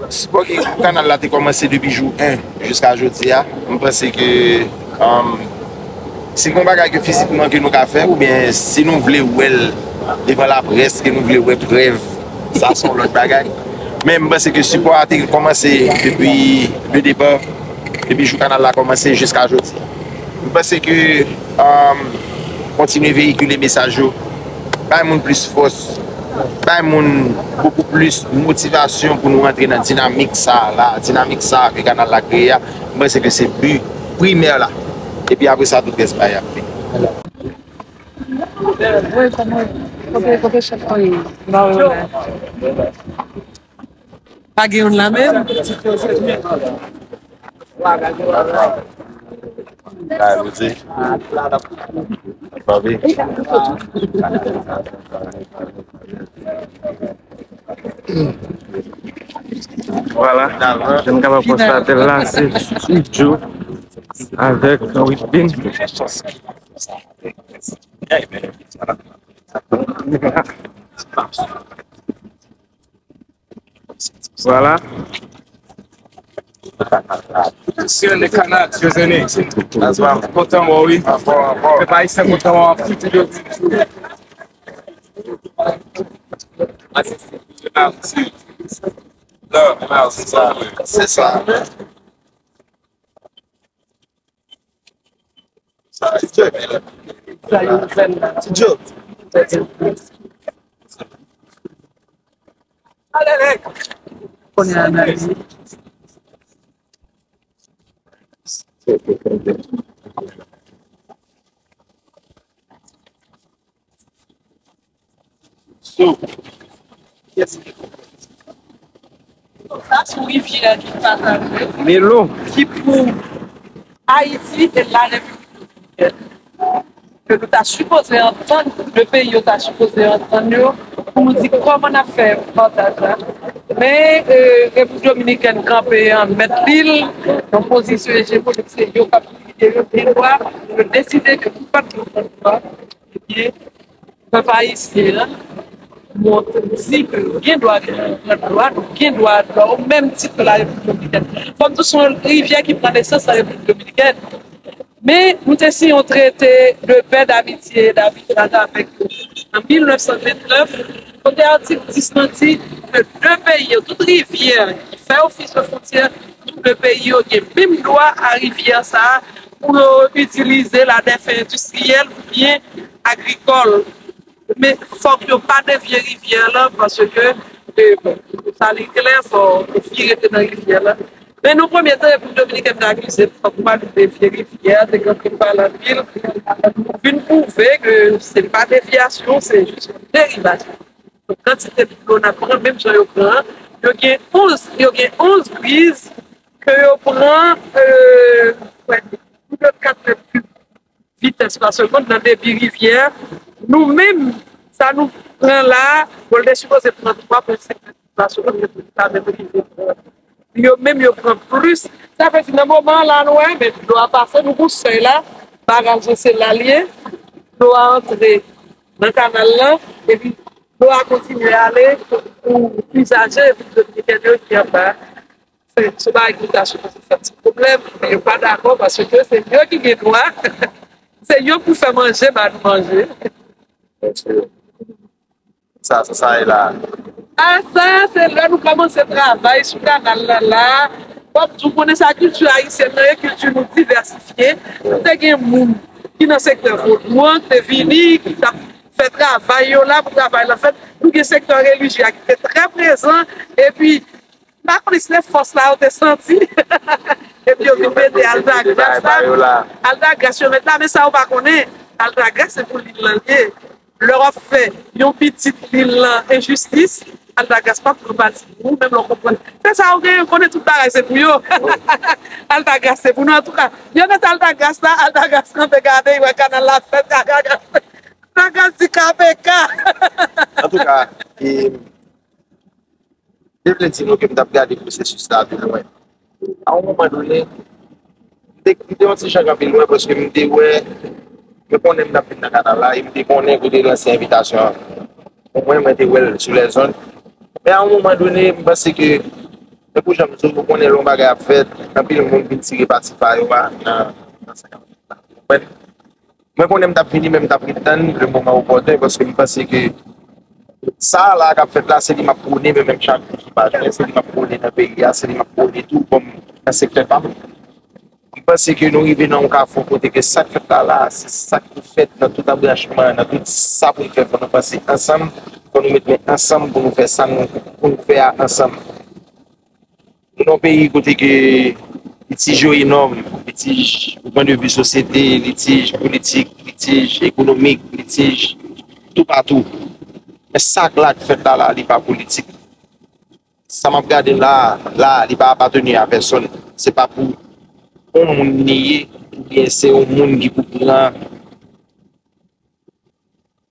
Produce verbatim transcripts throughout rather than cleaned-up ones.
Sipò ki kanal la te kòmanse depi jou en jiska jodi a, m panse ke, um, si gen yon bagay ke fizikman ke nou ka fè, oubyen si nou vle wè l devan laprès, ke nou vle wè prèv, sa se yon lòt bagay. Men m panse ke sipò a te kòmanse depi le depa, depi jou kanal la kòmanse jiska jodi. M panse ke, um, kontinye veyikile mesaj yo, bay moun plis fòs, bay moun bokou plis motivasyon pou nou rantre nan dinamik sa a la, dinamik sa a ke kanal la kreye a. M panse ke se bi primè la. Epi apre sa, tout rès bagay ap vini. Pa gen youn la menm. Vwala, jan n kapab konstate l la, se Steve Joe avèk Whitbean. Vwala. Sè de kanal, Dieudonné. Kontan wè w, wi. Pèp ayisyen kontan wè w. Tout yo di. Se sa. Ti Joe. Ti Joe. Kounye a n a di. Sa se yon rivyè ki pataje, ki pou Ayiti e la Repiblik Dominikèn. Ke nou ta sipoze antann, de peyi yo ta sipoze antann yo, pou nou di kòman n ap fè pataj la. Men, e, Repiblik Dominikèn kanpe an mèt li, nan pozisyon ejemonik, se yo k ap dirije, yo gen dwa, yo deside ke pou pa t gen dwa, ebyen, pèp ayisyen an, montre di ke nou gen dwa pran dwa, nou gen dwa, dwa o menm tit ke la Repiblik Dominikèn. Fò m di w, se yon rivyè ki pran nesans la Repiblik Dominikèn. Men, nou te siyen yon trete de pè, damitye e dabitraj avèk yo an mil nèf san vennèf, kote atik dis lan di ke de peyi yo, tout rivyè ki fè ofis de fwontyè, tout de peyi yo gen menm dwa a rivyè sa a pou yo itilize l a dè fen endistriyèl oubyen agrikòl. Men fòk yo pa devye rivyè lan, paske, e, bon, sa li klè, fò fi rete nan rivyè lan. Men nou premye tan Repiblik Dominikèn te akize n, fòk nou pa devye rivyè a, te gen anpil pale anpil. Nou vin pwouve ke se pa devyasyon, se jis yon derivasyon. Kantite dlo n ap pran, menm jan yo pran an, yo gen onz, yo gen onz briz ke yo pran, e, kat mèt kib vitès pa segonn nan debi rivyè. Nou menm, sa nou pran la, bon, l te sipoze pran twa pwen senk mèt kib pa segonn, men nou pa menm rive pran. Yo menm, yo pran plis. Sa vle di, nan moman an la, nou wè, men dlo a pase, nou gon sèy la, baraj lan se la l ye, dlo a antre nan kanal lan, epi dlo a kontinye ale pou izaje Repiblik Dominikèn yo ki anba. Se, se bagay ki ta sipoze fè ti pwoblèm, men yo pa dakò paske se yo ki gen dwa, se yo pou fè manje, ba nou manje. Sa, sa, sa e la. A sa, se lè nou kòmanse travay sou kanal lan la. Fò m di w konnen sa, kilti ayisyèn nan e kilti nou divèsifye. Nou te gen moun ki nan sektè vodou an, ki te vini, ki t ap fè travay yo la, pou travay lan fèt. Nou gen sektè relijye a ki te trè prezan, epi m pa konnen si se fòs la yo te santi. Epi yo vin mete Aldagras la. Aldagras yo met la, men sa yo pa konnen, Aldagras se pou lil lan l ye. Lè w ap fè yon pitit lil lan enjistis, Aldagras p ap pran pati pou ou, menm lè w konprann. Se sa yo genyen, konnen tout bagay se pou yo. Aldagras se pou nou, antouka. Yo met Aldagras la, Aldagras kanpe gade, li wè kanal la fèt, Aldagras, Aldagras di K P K. Antouka, e, te vle di nou ke m t ap gade pwosesis la byen lwen. A yon moman done, m te, m te yon ti jan kanpe lwen paske m te wè, yo konnen m t ap vin nan kanal la, e m te konnen kote lanse envitasyon an. Mwen, mwen te wè l sou lèzonn. Men a yon moman done, m panse ke Tankou jan m di w, nou konnen lè yon bagay ap fèt, anpil moun vin tire pati pa yo a nan, nan sa k ap fèt la. Ou konprann? Mwen konnen m t ap vini, men m t ap ret tann le moman opòten, paske m panse ke sa la k ap fèt la, se li m ap pwone, men menm jan ak Guy Philippe, se li m ap pwone nan peyi a, se li m ap pwone tou kòm nan sektè pa m. M panse ke nou rive nan yon kafou kote ke sa k fèt la la, se sa k pou fèt nan tout anbranchman, nan tout sa pou n fè, fò nou panse ansanm, fò nou met men ansanm pou nou fè sa nou, pou nou fè a ansanm. Nou nan yon peyi kote ke litij yo enòm, litij o pwen de vi sosyete, litij politik, litij ekonomik, litij toupatou. Men sa k la k fèt la la, li pa politik. Sa m ap gade la, la, li pa apateni a pèsonn. Se pa pou yon moun li ye, oubyen se yon moun ki pou pran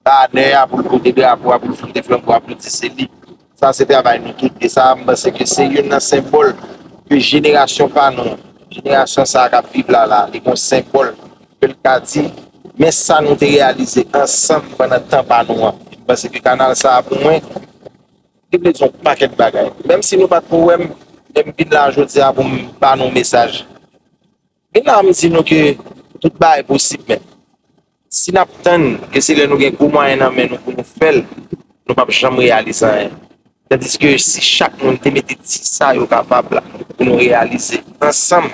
banè a, pou l pote drapo a, pou l pote flanbo a, pou l di se li. Sa se travay nou tout. E sa, m panse ke se youn nan senbòl ke jenerasyon pa nou, jenerasyon sa a k ap viv la la, li gon senbòl ke l ka di, men sa nou te reyalize ansanm pandan tan pa nou an. M panse ke kanal sa a, pou mwen, li vle di yon pakèt bagay. Menm si nou pa t ko wè m, men m vin la jodi a pou m ba nou mesaj. Vin la, m di nou ke tout bagay posib, men si n ap tann ke se lè nou gen gwo mwayen nan men nou pou nou fè l, nou p ap janm reyalize anyen. Tandiske si chak moun te mete ti sa yo kapab la pou nou reyalize ansanm,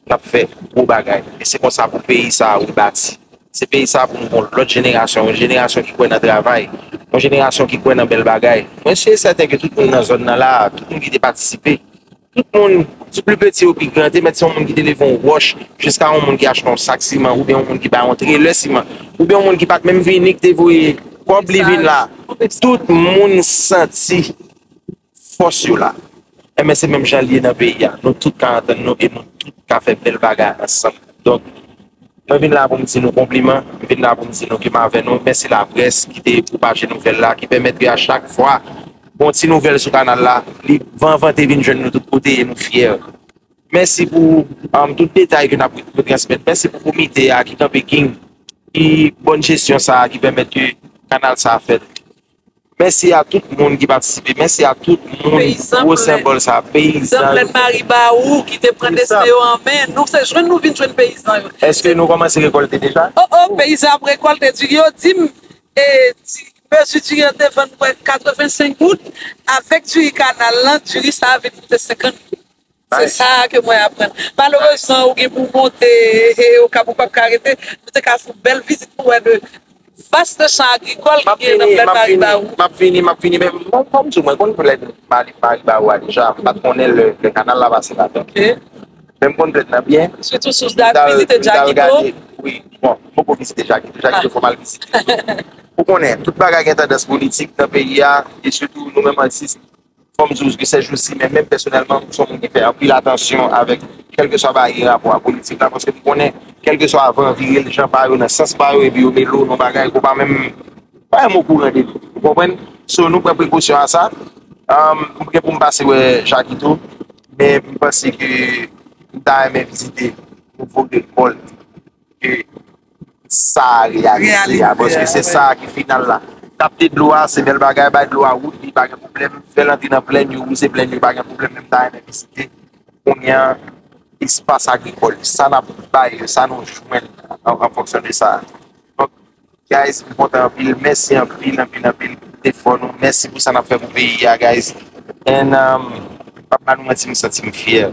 n ap fè gwo bagay. E se konsa pou peyi sa a rebati. Se peyi sa a pou nou gon lòt jenerasyon, yon jenerasyon ki kwè nan travay, yon jenerasyon ki kwè nan bèl bagay. Mwen si e sèten ke tout moun nan zòn nan la, tout moun ki te patisipe, tout moun, ti pli peti o pi gran, te mèt se yon moun ki te leve yon wòch, jiska yon moun ki achte yon sak siman, oubyen yon moun ki bay yon trelè siman, oubyen yon moun ki pa t menm vini, ki te voye kòb li vin la. Tout moun santi fòs yo la. Enben, se menm jan l ye nan peyi a. Nou tout ka antann nou e nou tout ka fè bèl bagay ansanm. Donk, mwen vin la pou m di nou konpliman, m vin la pou m di nou ke m avè nou. Mèsi laprès ki te pwopaje nouvèl la, ki pèmèt ke a chak fwa gon ti nouvèl sou kanal la, li van vante vin jwenn nou tout kote e nou fyè. Mèsi pou um, tout detay ke n ap retransmèt. Mèsi pou komite a ki kanpe king, ki bòn jesyon sa a ki pèmèt ke kanal sa a fèt. Mèsi a tout moun ki patisipe. Mèsi a tout moun. Peyizan gwo senbòl sa a. Peyizan. Peyizan Plèn Maribawou ki te pran desten yo an men. Nou se jwenn nou vin jwenn peyizan yo. Èske nou kòmanse rekòlte deja? Oh, oh, peyizan ap rekòlte diri yo. Di m, e, di, mezi diri yo te vann mwen katrevensenk goud. Avèk diri kanal lan, diri sa a vin koute senkant goud. Se sa ke mwen aprann. Malerezman, ou gen pou w monte e Okap ou p ap ka rete. Nou te ka fè yon bèl vizit pou wè de vas de chan agrikòl ki gen nan Plèn Maribawou. M ap vini, m ap vini, men mwen, kòm di w, mwen konn Plèn Mari-, Maribawou a deja. M pa t konnen lè, lè kanal la pase ladan. Men m konn Plèn nan byen. Sitou si w vizite Jakito. Wi, bon, m poko vizite Jakito. Jakito fò m al vizite. Ou konnen, tout bagay gen tandans politik nan peyi a, e sitou nou menm atis, fò m di w ke sèjousi, men menm pèsonèlman, m se yon moun ki fè anpil atansyon avèk kèlkeswa bagay gen rapò a politik la, paske m konnen, kèlkeswa van vire l jan pa yo, nan sans pa yo, epi yo mele w nan bagay ke w pa menm, pa menm okouran de li. Ou konprann? So, nou pran prekosyon a sa. Um, m gen pou m pase wè Jakito, men m panse ke m ta renmen vizite nouvo rekòlt ke sa a reyalize a, paske se sa a ki final la. Kapte dlo a, se bèl bagay, bay dlo a wout, li pa gen pwoblèm. Fè l antre nan plèn yo, wouze plèn yo, pa gen pwoblèm, menm ta renmen vizite. Kounye a, espas agrikòl, sa n ap bay yo, sa nou jwenn an, an fonksyon de sa. Donk, guys, m kontan anpil. Mèsi anpil, anpil, anpil pou tout efò nou. Mèsi pou sa n ap fè pou peyi a, guys. And, um, m p ap ba nou manti, m santi m fyè.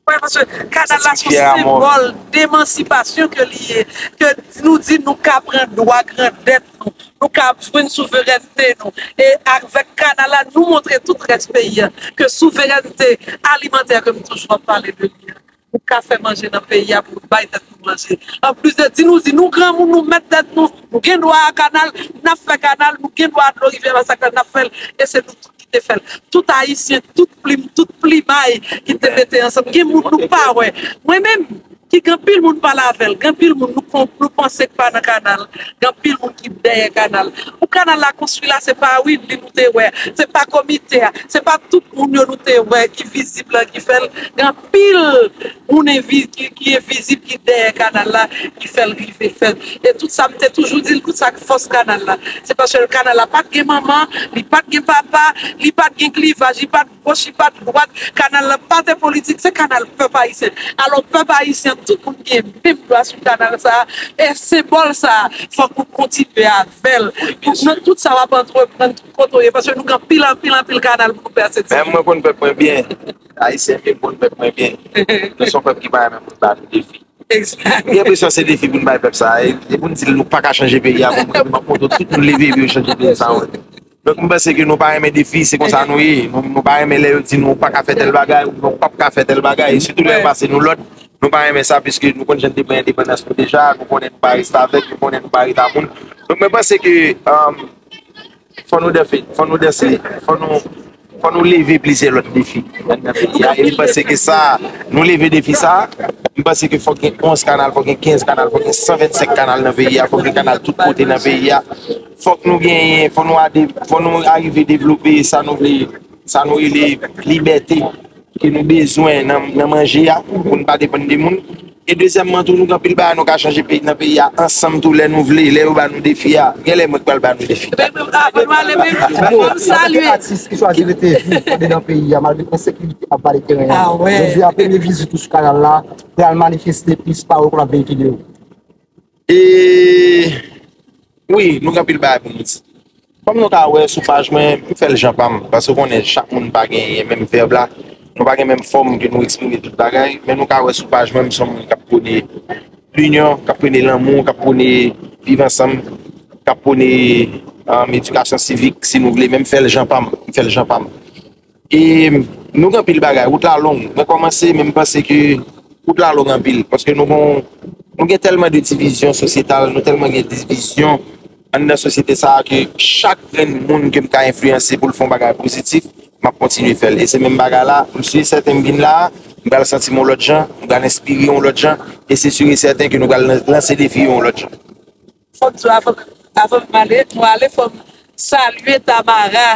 Wi, paske kanal la se yon senbòl demansipasyon ke li ye, ke nou di nou ka pran dwa grandèt nou, nou ka jwenn souverènte nou. E avèk kanal la, nou montre tout rès peyi a ke souverènte alimantè ke m toujou ap pale de li a, nou ka fè manje nan peyi a pou nou bay tèt nou manje. Anplis de di nou, di nou granmoun, nou mèt tèt nou, nou gen dwa a kanal, n ap fè kanal, nou gen dwa a dlo rivyè Masak la, n ap fè l, e se nou tout ki te fè l. Tout Ayisyen, tout plim, tout plimay ki te mete ansanm. Gen moun nou pa wè. Mwen menm, ki gen anpil moun pale avè l, gen anpil moun nou, kon- nou panse k pa nan kanal, gen anpil moun ki dèyè kanal. Pou kanal la konstwi la, se pa Widley nou te wè, se pa komite a, se pa tout moun yo nou te wè ki vizib la ki fè l. Gen anpil moun envi- ki, ki envizib ki dèyè kanal la ki fè l rive fèt. E tout sa, m te toujou di l, tout sa k fòs kanal la, se paske kanal la pa t gen manman, li pa t gen papa, li pa t gen klivaj, li pa t goch, li pa t dwat. Kanal la pa te politik, se kanal pèp ayisyen. Alò, pèp ayisyen, tout moun gen menm dwa sou kanal sa a. E senbòl sa a, fòk nou kontinye avè l. Nan tout sa w ap antreprann, tout kote w ye, paske nou gen anpil, anpil, anpil kanal pou nou pèse ti. Men mwen konn pèp mwen byen. Ayisyen byen konn pèp mwen byen. Nou se yon pèp ki pa renmen moun ba nou defi. Egzak. M gen enpresyon se defi pou n bay pèp sa a, e, e pou n di l nou pa ka chanje peyi a, bon, mwen, m ap montre tout moun leve epi yo chanje peyi sa a, wi. Donk, m panse ke nou pa renmen defi, se konsa nou ye. Nou, nou pa renmen lè yo di nou pa ka fè tèl bagay, ou nou p ap ka fè tèl bagay. E sitou lè yo pase nou lòd, nou pa renmen sa, piske nou konn jan n te pran endepandans nou deja, nou konnen nou pa restavèk, nou konnen nou pa reta moun. Donk, mwen panse ke, um, fò nou danse, fò nou danse, fò nou, fò nou leve plizyè lòt defi anndan peyi a. E m panse ke sa, nou leve defi sa, m panse ke fòk gen onz kanal, fòk gen kenz kanal, fòk gen san vennsenk kanal nan peyi a, fòk gen kanal tout kote nan peyi a. Fòk nou genyen, fò nou ade, fò nou arive devlope sa nou vle, sa nou rele libète ke nou bezwen nan, nan manje a, pou n pa depann de moun. E dezyèmman tou, nou gen anpil bagay nou ka chanje peyi, nan peyi a ansanm tou lè nou vle, lè yo ba nou defi a. Genlè mwen k pral ba nou defi. Avan nou ale, men fò m salye. Atis ki chwazi rete viv andedan peyi a, malgre ensekirite ap vale teren an. Jodi a, premye vizit ou sou kanal la, pral manifeste plis pawòl ke w ap veyikile yo. E wi, nou gen anpil bagay pou nou di. Kòm nou ka wè sou paj mwen, m fè l jan pa m, paske w konnen chak moun pa genyen menm vèb la, nou pa gen menm fòm ke nou eksprime tout bagay, men nou ka wè sou paj mwen, m se yon moun k ap pwone linyon, k ap pwone lanmou, k ap pwone viv ansanm, k ap pwone, um, edikasyon sivik, si nou vle, men m fè l jan pa m, m fè l jan pa m. E nou gen anpil bagay. Wout la long. Mwen kòmanse, men m panse ke wout la long anpil. Paske nou gon, nou gen tèlman de divizyon sosyetal, nou tèlman gen divizyon anndan sosyete sa a ke chak grenn moun ke m ka enfliyanse pou l fè yon bagay pozitif, m ap kontinye fè l. E se menm bagay la, m si e sèten m vin la a, m pral santi m yon lòt jan, m pral enspire yon lòt jan, e se si e sèten ke nou pral lan- lanse defi yo yon lòt jan. Fò m di w avan, avan m ale, nou ale, fò m salye Tamara.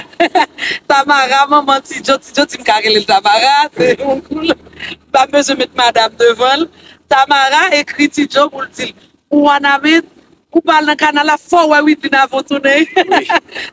Tamara, manman Ti Djo, Ti Djo di m ka rele l Tamara, se yon koul. M pa bezwen met madam devan l. Tamara ekri Ti Djo pou l di l, ou Wanament, ou pral nan kanal la, fò w wè Widlin Avon tounen.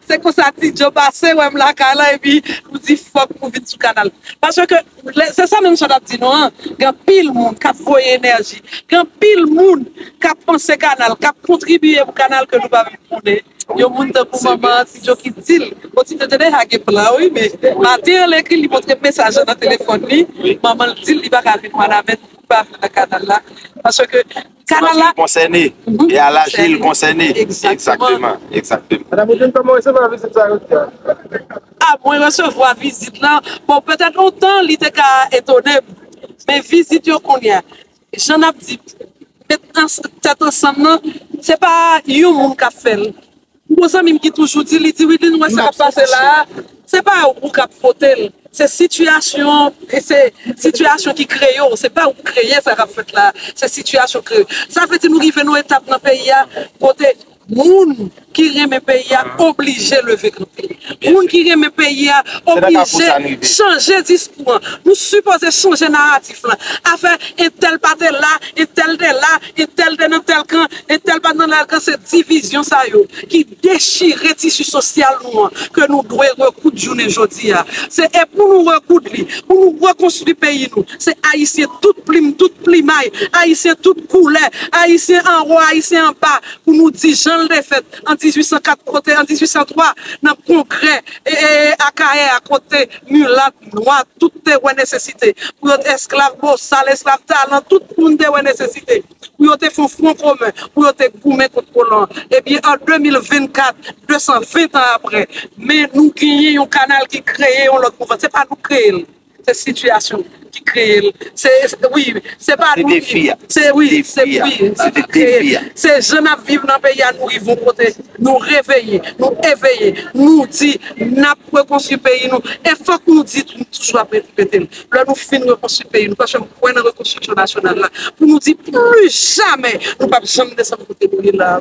Se konsa Ti Djo pase, wè m lakay la, epi ou di fòk ou vin sou kanal. Paske, lè- se sa menm sa w t ap di nou an, gen anpil moun k ap voye enèji, gen anpil moun k ap panse kanal, k ap kontribiye pou kanal ke nou pa menm konnen. Yon moun tankou manman Ti Djo ki di l, bon, Ti Djo te deja gen plan, wi, men maten an, l ekri, li montre m mesaj lan nan telefòn li, manman l di l li pa ka vin Wanament, li pa vin nan kanal la, paske kanal la konsène, e a laj li l konsène. Egzakteman, egzakteman. Madanm Widlin, kòman w resevwa vizit sa jodi a? A, mwen resevwa vizit lan. Bon, petèt lontan, li te ka etone m. Men vizit yo kounye a, jan n ap di, met ans- tèt ansanm nan, se pa yon moun k ap fè l. M gon zanmi m ki toujou di, li di, Widlin, ou wè sa k ap pase la a, se pa ou k ap pote l. Se sitiyasyon, e se sitiyasyon ki kreye w. Se pa ou k kreye sa k ap fèt la a. Se sitiyasyon k kreye w. Sa vle di nou rive nan yon etap nan peyi a kote moun ki renmen peyi a oblije leve kanpe. Moun ki renmen peyi a oblije chanje diskou an. Nou sipoze chanje naratif lan. Afè entèl pa te la, entèl te la, entèl te nan tèl kan, entèl pa t nan tèl kan, se divizyon sa yo ki dechire tisi sosyal nou an, ke nou dwe rekoud jounen jodi a. Se e pou nou rekoud li, pou nou rekonstwi peyi nou. Se Ayisyen tout plim, tout plimay, Ayisyen tout koulè, Ayisyen anwo, Ayisyen anba, pou nou di jan l te fèt an dizuit san kat kote, an dizuit san twa, nan kongrè, e, e, Akayè a, kote milat, nwa, tout te wè nesesite pou yo te esklav bosal, esklav talan, tout moun te wè nesesite pou yo te fè yon fwon komen, pou yo te goumen kont kolon. Ebyen, an de mil vennkat, de san ven tan apre, men nou genyen yon kanal ki kreye yon lòt mouvman. Se pa nou k kreye l. se sitiyasyon ki kreye l. Se, se- wi, se pa nou ki. Se wi, se wi, se nou ki kreye l. Se jan n ap viv nan peyi a, nou rive yon kote, nou reveye, nou eveye, nou di n ap rekonstwi peyi nou. E fòk nou di tou, nou toujou ap repete l. Lè nou fin rekonstwi peyi nou, paske m kwè nan rekonstriksyon nasyonal la, pou nou di pli jamè nou p ap janm desann kote nou ye la.